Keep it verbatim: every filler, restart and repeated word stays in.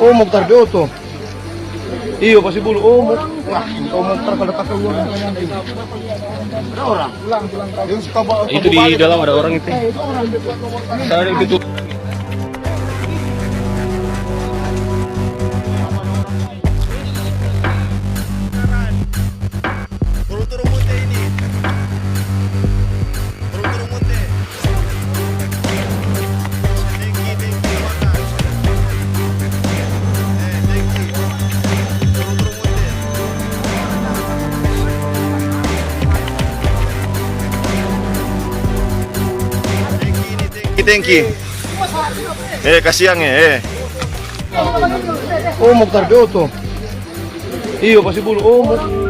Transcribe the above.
Oh, Mokhtar Bioto. Iyo, pasti bulu. Oh, Mok-, wah, oh, Mokhtar kada kata ulang. Ada orang. Yang suka bawa. Itu di dalam ada orang itu. Ada yang tutup. Turun-turun Munte ini. Turun-turun Munte. Thank you, thank you, makan. Eh, thank you. Turun-turun Munte. Thank you, ini, thank you, thank you. Eh, kasiang, eh, eh. Oh, Mokhtar Bioto. Iyo, pasti bulu. Oh, Mok-,